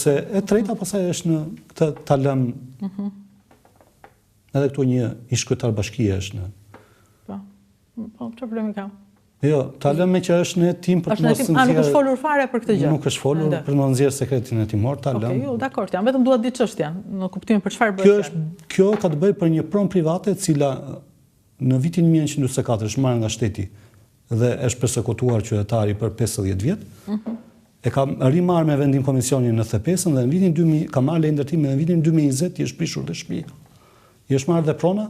Kurse e treta pastaj është në këtë ta lëm mhm. Edhe këtu një ish kryetar bashkie është në. Po. Po, çfarë problemi ka? Jo, ta lëmë meqë është në hetim për të mos nxjerrë. Nuk është folur fare për këtë gjë. Nuk është folur për të mos nxjerrë sekretin hetimor, ta lëmë. Okej, jo, dakord, jam vetëm dua të di çështjen, në kuptimin për çfarë bëhet. Kjo është kjo ka të bëjë për një pronë private e cila në vitin 1944 është marrë nga shteti dhe është persekutuar qytetari për 50 vjet. Mhm. E ka rimarrë me vendim komisioni në 95-ën dhe në vitin 2000 ka marrë leje ndërtimi dhe në vitin 2020 i është prishur dhe shtëpia. I është marrë dhe prona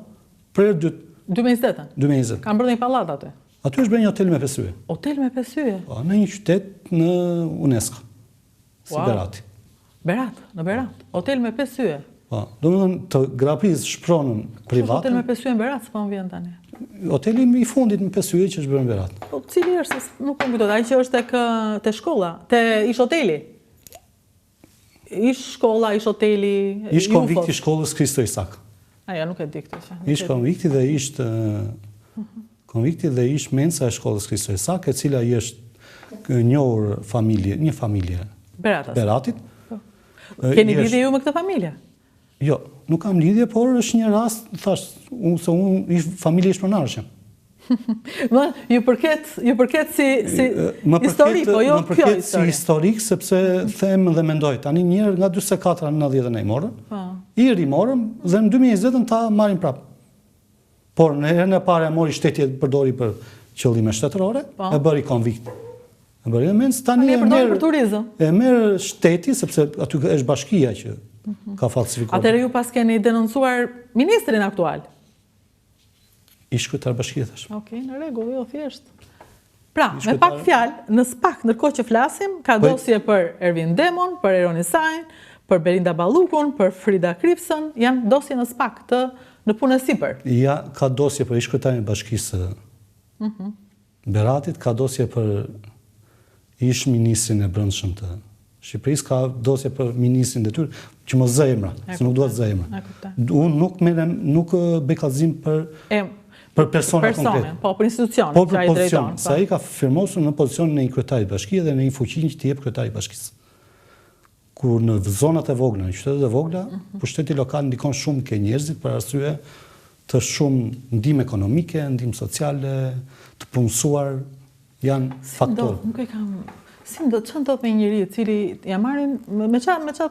për herë dytë. 2020-ën? 2020. Kanë bërë një pallat aty? Aty është bërë një hotel me pesë yje. Hotel me pesë yje? Po, në një qytet në UNESCO. Si wow. Berati. Berat, në Berat. Hotel me pesë yje. Po, domethënë të grabisësh pronën private. Hotel me pesë yje në Berat, s'po më vjen tani. Hoteli i fundit me pesë yje që është bërë në Berat. Po, cili është, nuk po më kujtohet, ai që është tek te shkolla, te ish hoteli. Ish shkolla, ish hoteli, Ish konvikti i shkollës Kristo Isak. A ja, nuk e di këtë që. Ish konvikti dhe ish mhm. konvikti dhe ish mensa e shkollës Kristo Isak, e cila i është njohur familje, një familje Beratas. Beratit. Po. Keni lidhje ju me këtë familje? Jo, nuk kam lidhje, por është një rast, thash, unë se unë ish familje ish pronarësh jam. Më, ju përket, ju përket si, si më përket, histori, po jo kjo histori. Më përket si historik, sepse them dhe mendoj, tani njëherë nga 44 në 90 na i morën, po. i rimorëm dhe në 2020 ta marrin prapë. Por në herën e parë e mori shteti e përdori për qëllime shtetërore, po. e bëri konvikt. E bëri mens, tani e merr për turizëm. E merr shteti sepse aty është bashkia që mhm. ka falsifikuar. Atëherë ju paskeni denoncuar ministrin aktual. Ish kryetar bashkie thash. Okej, në rregull, jo thjesht. Pra, me pak fjalë, në SPAK, ndërkohë që flasim, ka po- dosje për Ervin Demon, për Erjon Isajn, për Belinda Ballukun, për Frida Krifcën, janë dosje në SPAK të në punë e sipër. Ja, ka dosje për ish kryetarin e bashkisë mhm. Beratit, ka dosje për ish ministrin e brendshëm të Shqipërisë, ka dosje për ministrin në detyrë, që mos zë emra, se nuk dua të zë emra. Unë nuk merrem, nuk bëj kallëzim për për persona konkret. Po, për institucionin po, për që ai drejton. Po. Se ai ka firmosur në pozicionin e një kryetari bashkie dhe në një fuqi që t'i jep kryetari i bashkisë. Kur në zonat e vogla, në qytetet e vogla, mhm. pushteti lokal ndikon shumë ke njerëzit për arsye të shumë ndihmë ekonomike, ndihmë sociale, të punësuar, janë faktorë. Si nuk e kam... Si ndodh, ça ndodh me njeri i cili ja marrin, me ça, me ça,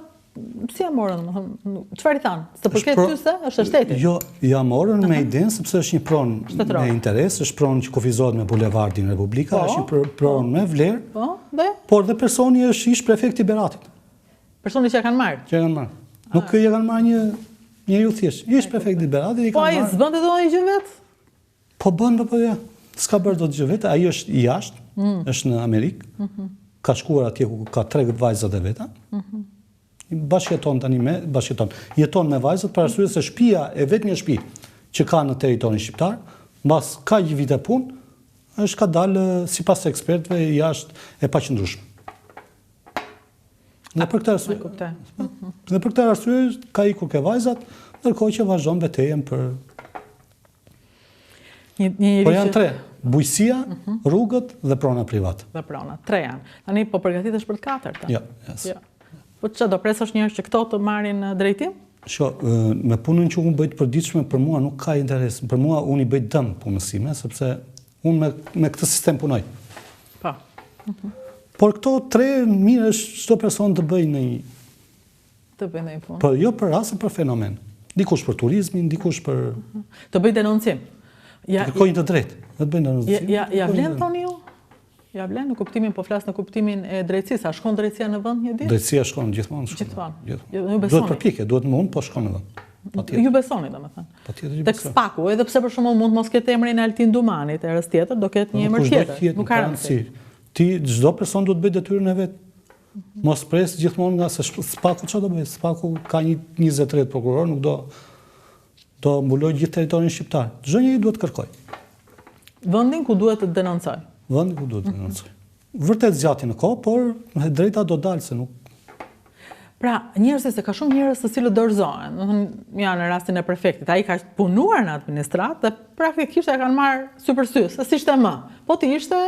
si ja morën, domethënë, çfarë i thanë? S'të përket ty se, është e shtetit? Jo, ja morën me idenë, sepse është një pronë me interes, është pronë që kufizohet me bulevardin Republika, po, është një pronë po. me vlerë, po, dhe? por dhe personi është ish prefekti i Beratit. Personi që e kanë marrë? Që e kanë marrë. Nuk ah. e kanë marrë një njeriu thjesht. Ish prefekti i Beratit i po, kanë marrë. Po ai s'bënte dot ndonjë gjë vetë? Po bën, po, po ja. S'ka bërë dot gjë vetë, ai është jashtë, mm. është në Amerikë. Mm -hmm. Ka shkuar atje ku ka tre vajzat e veta. Mm -hmm. Bashkëjeton tani me, bashkëjeton. Jeton me vajzat për arsye se shtëpia e vetmja shtëpi që ka në territorin shqiptar, mbas kaq vite punë, është ka dalë sipas ekspertëve jashtë e paqëndrueshme. Dhe për këtë arsye, dhe për këtë arsye ka ikur ke vajzat, ndërkohë që vazhdon betejën për Një, një po janë tre, bujqësia, mhm. rrugët dhe prona private. Dhe prona, tre janë. Tani po përgatitesh për të katërtën. Jo, yes. Jo. Po ça do presësh njëherë që këto të marrin drejtim? Sho, me punën që unë bëj të përditshme, për mua nuk ka interes. Për mua unë i bëj dëm punës sime, sepse unë me, me këtë sistem punoj. Po. Mhm. Por këto tre mirë është çdo person të bëjë në një të bëjë ndonjë punë. Po jo për rast, për fenomen. Dikush për turizmin, dikush për mhm. të bëjë denoncim. Ja, të kërkojë të drejtë, të bëjë denoncim. Ja, ja, ja vlen thoni ju? Ja vlen në kuptimin, po flas në kuptimin e drejtësisë, a shkon drejtësia në vend një ditë? Drejtësia shkon gjithmonë, shkon. Gjithmonë. Gjithmonë. Ju besoni. Duhet përpjekje, duhet mund, po shkon në vend. Patjetër. Ju besoni, domethënë. Patjetër ju besoj. Tek Spaku, edhe pse për shembull mund të mos ketë emrin e Altin Dumanit, herës tjetër do ketë një emër tjetër. Nuk ka rëndësi. Ti çdo person duhet të bëjë detyrën e vet. Mos pres gjithmonë nga se Spaku çfarë do bëjë? Spaku ka një 20-30 prokuror, nuk do do mbulojë gjithë territorin shqiptar. Çdo njeri duhet të kërkojë. Vendin ku duhet të denoncojë. Vendin ku duhet të denoncojë. Vërtet zgjati në kohë, por e drejta do dalë se nuk Pra, njerëzit se ka shumë njerëz të cilët dorëzohen, domethënë, ja në rastin e prefektit, ai ka punuar në administratë dhe praktikisht e kanë marrë sy për sy, se s'ishte më. Po të ishte.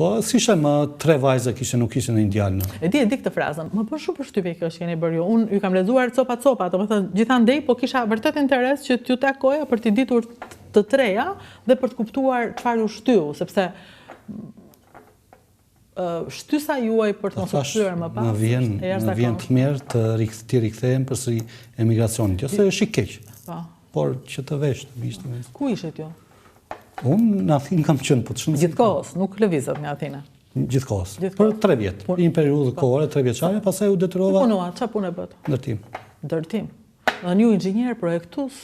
Po, s'kishte më tre vajza kishte, nuk kishte ndonjë djalë në. E di, e di këtë frazën. Më bën shumë përshtypje kjo që keni bërë ju. Unë ju kam lexuar copa copa, domethënë gjithandej, po kisha vërtet interes që t'ju takoja për t'i ditur të treja dhe për të kuptuar çfarë ju shtyu, sepse shtysa juaj për të mos u kthyer më pas. Më vjen, më vjen tmerr të t'i rikthehem përsëri emigracionit. Jo se është i keq. Po. Por që të vesh, të vish të vesh. Ku ishit ju? Unë në Athinë kam qenë, po të shumë... Gjithë kohës, nuk lëvizët nga Athina? Gjithë kohës. Për tre vjet. Po. Një periudhë po. kohore, trevjeçare, pastaj u detyrova... Ku punuat, ça pune bëtë? Ndërtim. Ndërtim. Dhe një inxhinier, projektues,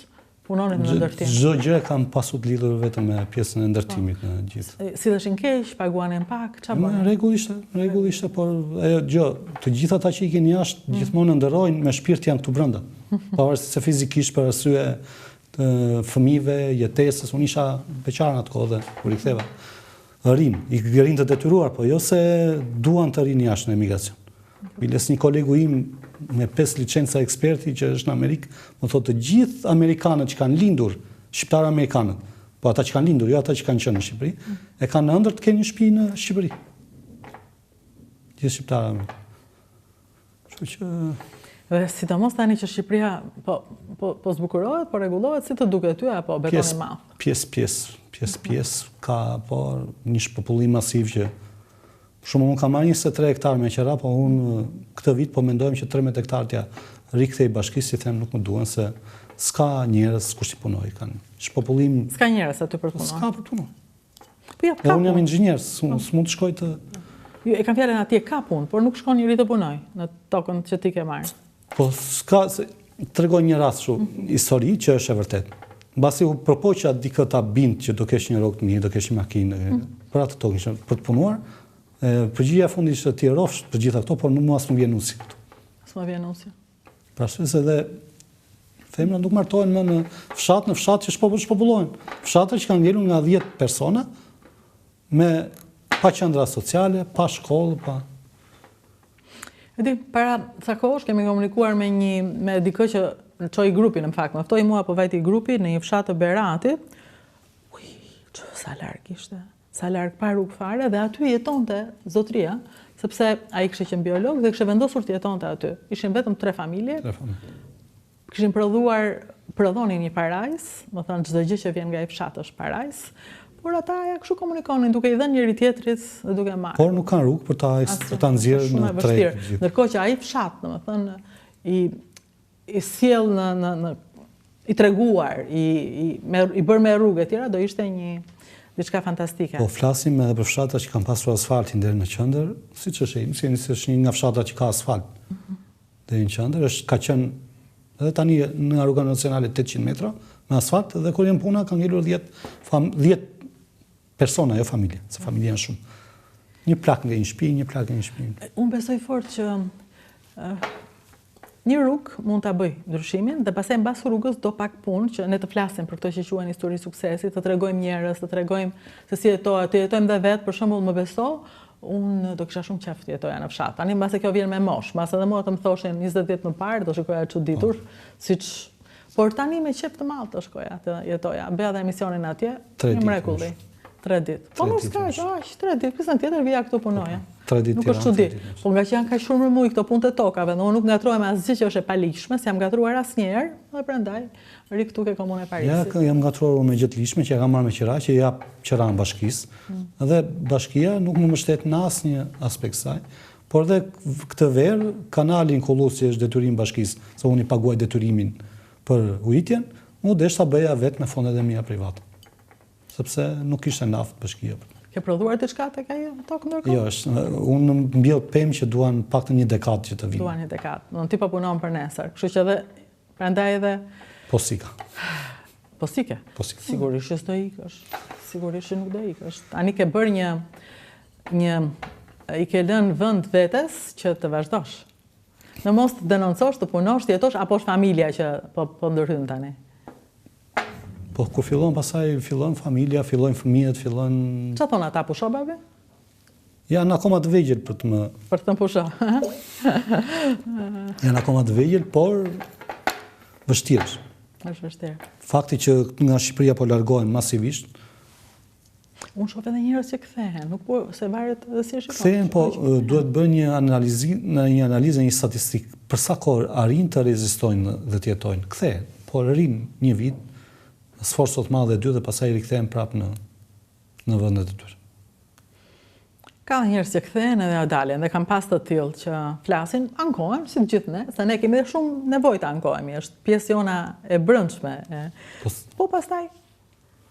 punonit në ndërtim. Çdo gjë e kam pasur të lidhur vetëm me pjesën e ndërtimit në gjithë. Silleshin keq, paguanin pak, ça bënin? Në rregull ishte, në rregull ishte, por ajo gjë, të gjithë ata që ikin jashtë, mm. gjithmonë ëndërrojnë me shpirt janë këtu brenda. Pavarësisht se fizikisht për arsye të fëmijëve, jetesës, unë isha beqar në atë kohë dhe u riktheva. Rrinë, i rrinë të detyruar, po jo se duan të rrinë jashtë në emigracion. Biles një kolegu im me 5 licenca eksperti që është në Amerikë, më thotë të gjithë amerikanët që kanë lindur, shqiptarë amerikanët, po ata që kanë lindur, jo ata që kanë qenë në Shqipëri, e kanë ëndërr të kenë një shtëpi në Shqipëri. Gjithë shqiptarët amerikanë. Kështu që Dhe sidomos tani që Shqipëria po po po zbukurohet, po rregullohet, si të duket ty apo beton i madh? Pjesë, pjesë, pjesë, pjesë ka po një shpopullim masiv që për shembull unë kam marrë 23 hektar me qera, po unë këtë vit po mendojmë që 13 hektar t'ia rikthej bashkisë, i them nuk më duhen se s'ka njerëz kush t'i punojë, kanë shpopullim. S'ka njerëz aty për të punuar. S'ka për të punuar. Po jo, ka. Unë jam inxhinier, s'mund të shkoj të Jo, e kam fjalën atje ka punë, por nuk shkon njeri të punojë në tokën që ti ke marrë. Po s'ka, se, tregoj një rast kështu, mm -hmm. histori që është e vërtetë. Mbasi u përpoqa dikë ta bind që do kesh një rrogë të mirë, do kesh një makinë, mm -hmm. për atë tokën që për të punuar, e, përgjigja e fundit ishte ti rrofsh për gjitha këto, por nuk mua s'më vjen nusja këtu. S'më vjen nusja. Për arsye se dhe femrat nuk martohen më në fshat, në fshat që shpopullohen. Fshatra që kanë ngelur nga 10 persona me pa qendra sociale, pa shkollë, pa E di, para ca kohësh kemi komunikuar me një me dikë që çoi grupin në fakt, më ftoi mua po vajti grupi në një fshat të Beratit. Ui, që sa larg ishte. Sa larg pa rrugë fare dhe aty jetonte zotëria, sepse ai kishte qenë biolog dhe kishte vendosur të jetonte aty. Ishin vetëm tre familje. Tre familje. Kishin prodhuar, prodhonin një parajsë, domethënë çdo gjë që vjen nga ai fshat është parajsë, por ata ja kështu komunikonin duke i dhënë njëri tjetrit dhe duke marrë. Por nuk kanë rrugë për ta për ta nxjerrë në treg. Ndërkohë që ai fshat, domethënë i i sjellë në në në i treguar, i i me i bërë me rrugë e tjera do ishte një diçka fantastike. Po flasim edhe për fshatra që kanë pasur asfaltin deri në qendër, siç është ai, si është një nga fshatrat që ka asfalt. Mm -hmm. Deri në qendër është ka qenë edhe tani në rruga nacionale 800 metra me asfalt dhe kur vjen puna kanë ngelur 10 fam 10 persona, jo familje, se familje janë shumë. Një plak nga një shtëpi, një plak nga një shtëpi. Unë besoj fort që Një rrugë mund ta bëjë ndryshimin dhe pastaj mbas rrugës do pak punë që ne të flasim për këto që quhen histori suksesi, të tregojmë njerëz, të tregojmë se si jetohet, të jetojmë dhe vetë, për shembull më beso, unë do kisha shumë qejf të jetoja në fshat. Tani mbase kjo vjen me moshë, mbase edhe mua të më thoshin 20 vjet më parë, do shikoja e çuditur, po. siç Por tani me qejf të madh do shkoja të jetoja. Bëja dhe emisionin atje, një mrekulli. Tre ditë. Po nuk s'ka, aq, tre ditë. Pjesën tjetër vija këtu punoja. Tre ditë Nuk është çudi. Po ngaqë janë kaq shumë rrëmujë këto punë të tokave, dhe unë nuk ngatërrohem me asgjë që është e paligjshme, s'jam ngatërruar asnjëherë, dhe prandaj rri këtu ke Komuna e Parisit. Ja, jam ngatërruar unë me gjë të ligjshme që e kam marrë me qira, që i jap qiranë bashkisë, mm. dhe bashkia nuk më mbështet në asnjë aspekt saj. Por dhe këtë verë, kanalin kullues që është detyrim bashkisë, se unë i paguaj detyrimin për ujitjen, m'u desh ta bëja vetë me fondet e mia private. Sepse nuk kishte naftë bashkia. Ke prodhuar diçka tek ajo tokë ndërkohë? Jo, është, unë mbjell pemë që duan paktën një dekadë që të vinë. Duan një dekadë. Do ti po punon për nesër. Kështu që edhe prandaj edhe Po s'ika. Po s'ike. Po s'ike. Sigurisht që s'do ikësh. Sigurisht që nuk do ikësh. Tani ke bërë një një i ke lënë vend vetes që të vazhdosh. Në mos të denoncosh, të punosh, të jetosh apo është familja që po po ndërhyn tani? Po kur fillon pastaj fillon familja, fillojnë fëmijët, fillon Ça thonë ata pusho babi? Janë akoma të vegjël për të më Për të thënë pusho. Janë akoma të vegjël, por vështirë është. Është vështirë. Fakti që nga Shqipëria po largohen masivisht. Unë shoh edhe njerëz që kthehen, nuk po se varet edhe si e shikon. Kthehen, po duhet bërë një analizë, në një analizë, një statistikë, për sa kohë arrijnë të rezistojnë dhe të jetojnë. Kthehen, po rrinë një vit, sforco të madhe dy dhe pastaj rikthehen prapë në në vendet e tyre. Ka njerëz që kthehen edhe dalin dhe kam pas të tillë që flasin, ankohen si të gjithë ne, se ne kemi dhe shumë nevojë të ankohemi, është pjesë jona e brendshme. E. Po, po pastaj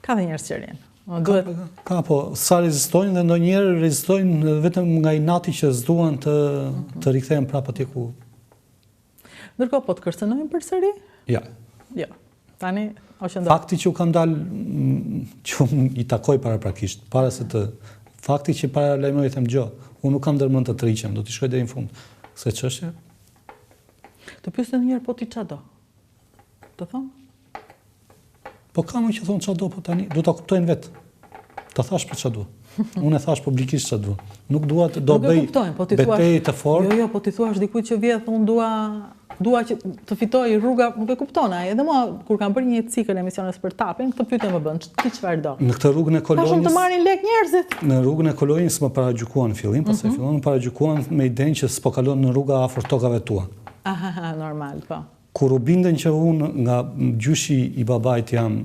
ka dhe njerëz që rrinë. Duhet ka, ka, po sa rezistojnë dhe ndonjëherë rezistojnë vetëm nga inati që s'duan të mm -hmm. të rikthehen prapë atje ku Ndërkohë po të kërcënojnë përsëri? Jo. Jo. Tani o që Fakti që u kam dalë që unë i takoj paraprakisht, para se të fakti që paralajmëroj them dëgjo, unë nuk kam ndërmend të tërhiqem, do t'i shkoj deri në fund. Se çështje? Të pyesin një herë po ti ça do? Të thonë? Po ka më që thonë ça do, po tani, do ta kuptojnë vetë. Ta thash për ça dua. Unë e thash publikisht ça dua. Nuk dua të do bëj po ti betejë të fortë. Jo, jo, po ti thuash dikujt që vjedh, unë dua dua që të fitoj rruga, nuk e kupton ai. Edhe mua kur kam bërë një cikël emisionesh për tapin, këtë pyetje më bën, ti çfarë do? Në këtë rrugën e Kolonjës. Ka shumë të marrin lek njerëzit. Në rrugën e Kolonjës më paragjykuan në fillim, pastaj mm -hmm. filluan më paragjykuan me idenë që s'po kalon në rruga afër tokave tua. Aha, normal, po. Kur u bindën që unë nga gjyshi i babait jam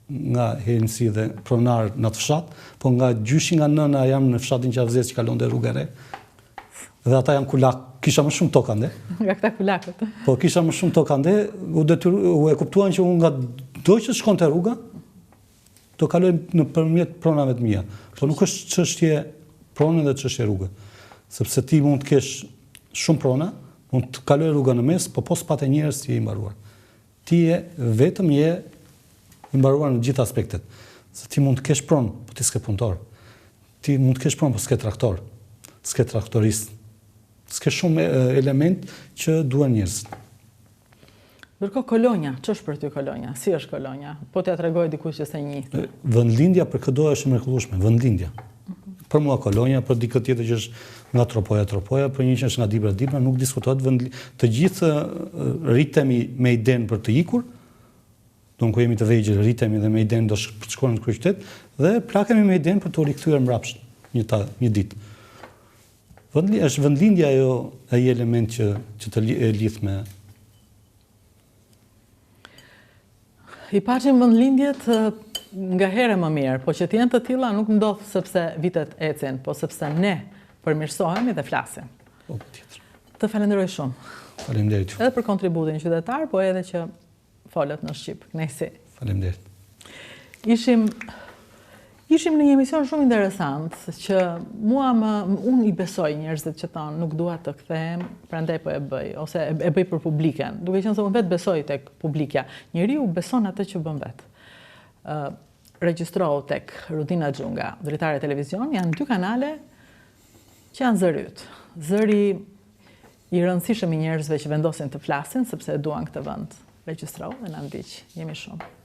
nga Helmsi dhe pronar në atë fshat, po nga gjyshi nga nëna jam në fshatin Qafzezë që kalonte rrugë e re. Dhe ata janë kulak, kisha më shumë tokë ande. Nga këta kulakët. Po kisha më shumë tokë ande, u detyru, u e kuptuan që unë nga do që shkonte rruga, do kaloj nëpërmjet pronave të mia. Po nuk është çështje prone dhe çështje rruge. Sepse ti mund të kesh shumë prona, mund të kalojë rruga në mes, po po s'pate njerëz ti je i mbaruar. Ti je vetëm je i mbaruar në gjithë aspektet. Se ti mund të kesh pronë, po ti s'ke punëtor. Ti mund të kesh pronë, po s'ke traktor. S'ke traktorist. S'ke shumë element që duhen njerëzit. Ndërkohë Kolonja, ç'është për ty Kolonja? Si është Kolonja? Po t'ia tregoj dikujt që s'e njeh. Vendlindja për këdo është e mrekullueshme, vendlindja. Për mua Kolonja, për dikë tjetër që është nga Tropoja, Tropoja, për një që është nga Dibra, Dibra, nuk diskutohet vendlindja. Të gjithë rritemi me idenë për të ikur, do kur jemi të vegjël rritemi dhe me idenë do të shkojmë në kryeqytet dhe plakemi me idenë për t'u rikthyer mbrapsht një ta, një ditë. Vendli, është vendlindja ajo ai element që që të e lidh me I paçim vendlindjet nga herë më mirë, po që të jenë të tilla nuk ndodh sepse vitet ecin, po sepse ne përmirësohemi dhe flasim. Po, patjetër. Të falenderoj shumë. Faleminderit. Edhe për kontributin qytetar, po edhe që folët në shqip. Kënaqësi. Faleminderit. Ishim Ishim në një emision shumë interesant që mua më unë i besoj njerëzit që thonë nuk dua të kthehem, prandaj po e bëj ose e, e bëj për publiken, duke qenë se unë vetë besoj tek publikja. Njeriu beson atë që bën vetë. Ë regjistrohu tek Rudina Xhunga, Dritare Televizion, janë dy kanale që janë zëri yt. Zëri i rëndësishëm i njerëzve që vendosin të flasin sepse e duan këtë vend. Regjistrohu dhe na ndiq. Jemi shumë.